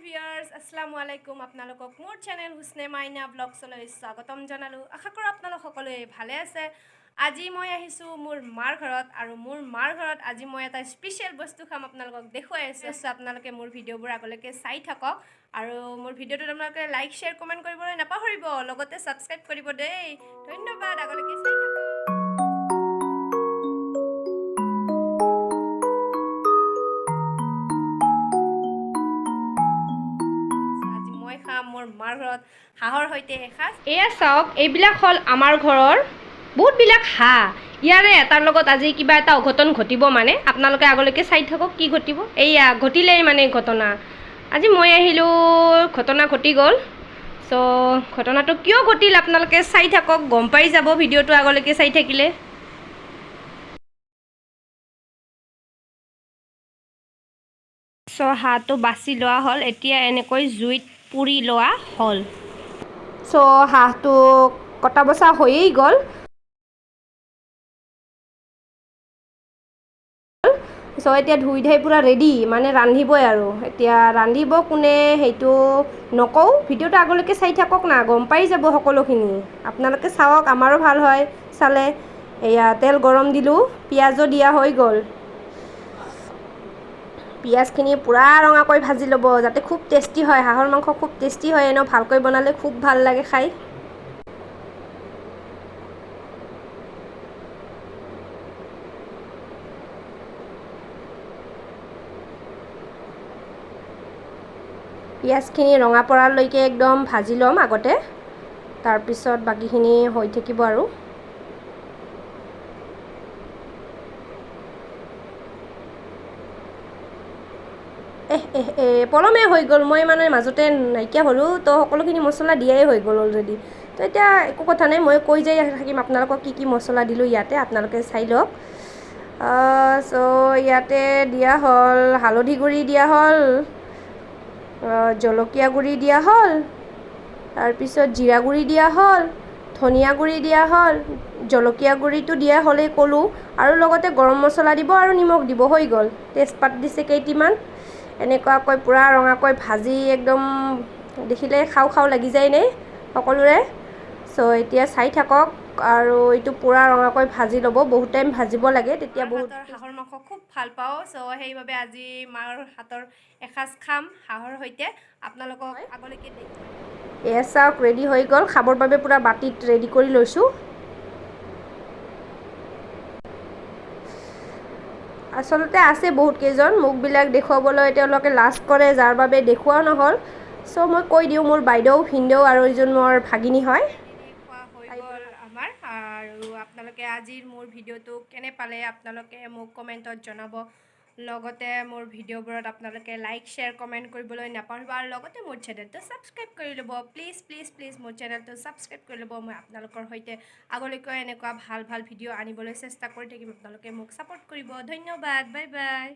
Viewers, আসসালামু আলাইকুম। আপোনালোকক মোৰ চেনেল হুছনে মাইনা ব্লগছলৈ স্বাগতম জনালোঁ। আশা কৰোঁ আপোনালোক সকলোৱে ভালে আছে। আজি মই আহিছোঁ মোৰ মাৰ ঘৰত আৰু মোৰ মাৰ ঘৰত আজি মই এটা স্পেচিয়েল বস্তু খাম, আপোনালোকক দেখুৱাই আছোঁ। আপোনালোকে মোৰ ভিডিঅ'বোৰ আগলৈকে চাই থাকক আৰু মোৰ ভিডিঅ'টোত আপোনালোকে লাইক, শ্বেয়াৰ, কমেণ্ট কৰিবলৈ নাপাহৰিব, লগতে ছাবস্ক্ৰাইব কৰিব দেই। ধন্যবাদ, আগলৈকে চাই থাকক। আজি মই খাম মোৰ মাৰ ঘৰত হাঁহৰ সৈতে এসাঁজ। এয়া চাওক, এইবিলাক হ'ল আমাৰ ঘৰৰ বহুতবিলাক হাঁহ। ইয়াৰে এটাৰ লগত আজি কিবা এটা অঘটন ঘটিব, মানে আপোনালোকে আগলৈকে চাই থাকক কি ঘটিব। এইয়া ঘটিলেই মানে ঘটনা। আজি মই আহিলোঁ, ঘটনা ঘটি গ'ল। চ' ঘটনাটো কিয় ঘটিল আপোনালোকে চাই থাকক, গম পাই যাব ভিডিঅ'টো আগলৈকে চাই থাকিলে। চ' হাঁহটো বাছি লোৱা হ'ল, এতিয়া এনেকৈ জুইত পুৰি লোৱা হ'ল। চ' হাঁহটো কটা বচা হৈয়েই গ'ল। চ' এতিয়া ধুই ধাই পূৰা ৰেডি, মানে ৰান্ধিবই আৰু। এতিয়া ৰান্ধিব কোনে সেইটো নকওঁ, ভিডিঅ'টো আগলৈকে চাই থাকক না, গম পাই যাব সকলোখিনি। আপোনালোকে চাওক, আমাৰো ভাল হয় চালে। এয়া তেল গৰম দিলোঁ, পিঁয়াজো দিয়া হৈ গ'ল। পিঁয়াজখিনি পূৰা ৰঙাকৈ ভাজি ল'ব, যাতে খুব টেষ্টি হয়। হাঁহৰ মাংস খুব টেষ্টি হয় এনেও, ভালকৈ বনালে খুব ভাল লাগে খাই। পিঁয়াজখিনি ৰঙা পৰালৈকে একদম ভাজি ল'ম আগতে, তাৰপিছত বাকীখিনি হৈ থাকিব। আৰু এহ এহ এ পলমে হৈ গ'ল, মই মানে মাজতে নাইকিয়া হ'লোঁ। তো সকলোখিনি মছলা দিয়াই হৈ গ'ল অলৰেডি। তো এতিয়া একো কথা নাই, মই কৈ যাই থাকিম আপোনালোকক কি কি মছলা দিলোঁ ইয়াতে, আপোনালোকে চাই লওক। চ' ইয়াতে দিয়া হ'ল হালধি গুড়ি, দিয়া হ'ল জলকীয়া গুড়ি, দিয়া হ'ল তাৰপিছত জিৰা গুড়ি, দিয়া হ'ল ধনিয়া গুড়ি, দিয়া হ'ল জলকীয়া গুড়িটো দিয়া হ'লেই ক'লোঁ, আৰু লগতে গৰম মছলা দিব আৰু নিমখ দিব, হৈ গ'ল। তেজপাত দিছে কেইটিমান। এনেকুৱাকৈ পূৰা ৰঙাকৈ ভাজি একদম দেখিলে খাওঁ খাওঁ লাগি যায়নে সকলোৰে? চ' এতিয়া চাই থাকক আৰু এইটো পূৰা ৰঙাকৈ ভাজি ল'ব। বহুত টাইম ভাজিব লাগে, তেতিয়া বহুত। হাঁহৰ মাংস খুব ভাল পাওঁ, চ' সেইবাবে আজি মাৰ হাতৰ এসাঁজ খাম হাঁহৰ সৈতে। আপোনালোকক আগলৈকে দেখুৱাম। এয়া চাওক, ৰেডি হৈ গ'ল খাবৰ বাবে, পূৰা বাতিত ৰেডি কৰি লৈছোঁ। আচলতে আছে বহুত কেইজন, মুখবিলাক দেখুৱাবলৈ তেওঁলোকে লাজ কৰে, যাৰ বাবে দেখুওৱা নহ'ল। চ' মই কৈ দিওঁ, মোৰ বাইদেউ, ভিনদেউ আৰু এইজন মোৰ ভাগিনী হয়। খোৱা হৈ গ'ল আমাৰ। আৰু আপোনালোকে আজিৰ মোৰ ভিডিঅ'টো কেনে পালে আপোনালোকে মোক কমেণ্টত জনাব। লগতে মোৰ ভিডিঅ'বোৰত আপোনালোকে লাইক, শ্বেয়াৰ, কমেণ্ট কৰিবলৈ নাপাহৰিব আৰু লগতে মোৰ চেনেলটো ছাবস্ক্ৰাইব কৰি ল'ব। প্লিজ, প্লিজ, প্লিজ মোৰ চেনেলটো ছাবস্ক্ৰাইব কৰি ল'ব। মই আপোনালোকৰ সৈতে আগলৈকে এনেকুৱা ভাল ভাল ভিডিঅ' আনিবলৈ চেষ্টা কৰি থাকিম। আপোনালোকে মোক ছাপোৰ্ট কৰিব। ধন্যবাদ, বাই বাই।